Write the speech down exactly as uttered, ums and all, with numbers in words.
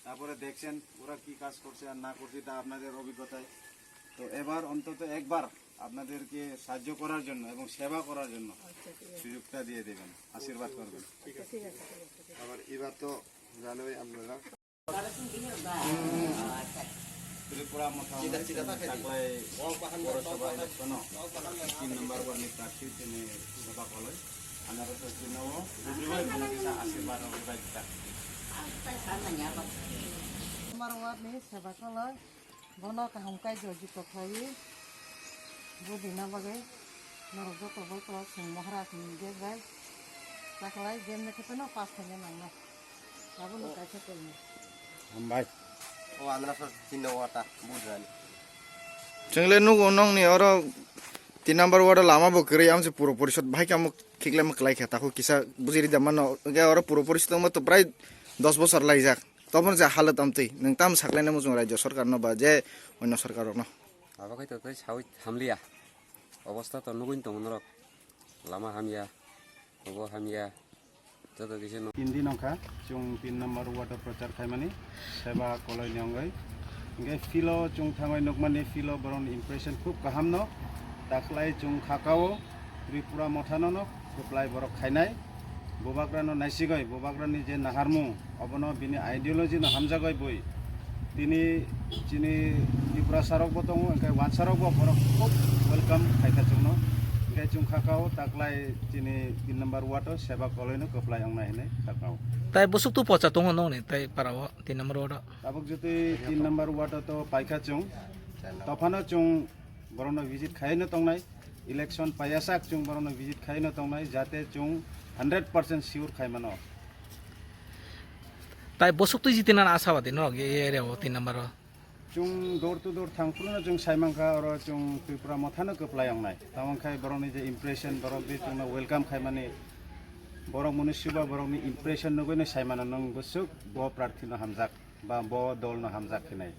তারপরে দেখছেন ওরা কি কাজ করছে আর না করছে, এটা আপনাদের অভিজ্ঞতায়। তো এবার অন্তত একবার আপনাদেরকে সাহায্য করার জন্য এবং সেবা করার জন্য আচ্ছা, ঠিক আছে। সুযোগটা দিয়ে দেবেন, আশীর্বাদ করবেন। আচ্ছা, ঠিক আছে, ঠিক আছে, ঠিক আছে। আবার এবার তো জানোই আপনারা। ত্রিপুরা মোটামুটি চিন্তা, চিন্তা থাকে। থাকলে পৌরসভা ইলেকশনো তিন নম্বর ওয়ার্ডের প্রার্থী তিনি সেবা করলেন। আনারস চিহ্ন ও বুঝবে কোনো কিছু আশীর্বাদ হবে। Number one ni seba koloi, bono kaham kai joji kothai, bo dina bagwi norok joto bai kolok chwng mohra chwng je bai, taklai jemne khe no pass khaina nangnai, abono kaisa kolni. Hambai. O andra sa tinno wata budrani. Chwngle nugo nongni oro tin number ward o lama bo kwrwi, amse puro porishod bahai khe amo khiklai ma kwlai khe, takhuk kisa bujiri da mano, hwnkhe oro puro porishod wngma to prai dos bosor laijak. Toboni je halat amtwi, nwng tamo saklaina muchung rajya sarkar no ba je onno sarkar rok no? Abo khai to tei sawi hamliya. Obostha to nugwi tongo norok. Lama hamya, obo hamya. Joto kisa no. Tin din wngkha, chwng tin number ward o prochar khaimani, seba koloi ni wngwi. Hwnkhe filo chwng thangwi nukmani filo borokni impression khub kaham no. Taklai chwng khakao Tripura mothano no kwplai borok khainai. Bubagrano naisigoi, bubagrani je naharmung, obono bini ideology no hamjagoi bui. Tini chini Tiprasa rok bo tongo, hwnkhe wansa rok bo borok khub welcome khaikha chwngno. Hwnkhe chwng khakao taklai chini tin number ward o seba koloi no kwplai wngnai hinwi khakao. Tai bwswk tu pocha tongo nongni tai para o tin number ward o? Tabuk jotoi tin number ward o to paikha chwng. Tophano chwng borokno visit khaino tongnai, election paiyasak chwng borokno visit khaino tongnai, jate chwng hundred percent sure khaimano. Tai bwswk twi jitinani asha wadi norok e area o tin number o? Chwng door to door thangphruno chwng saimankha, oro chwng Tripura mothano kwplai wngnai. Tamo khai borokni je impression, borok je chwngno welcome khaimani, borok mwnwi suba borokni impression nugwino saimano nwng bwswk bo prarthino hamjak ba bo dolno hamjak hinwi.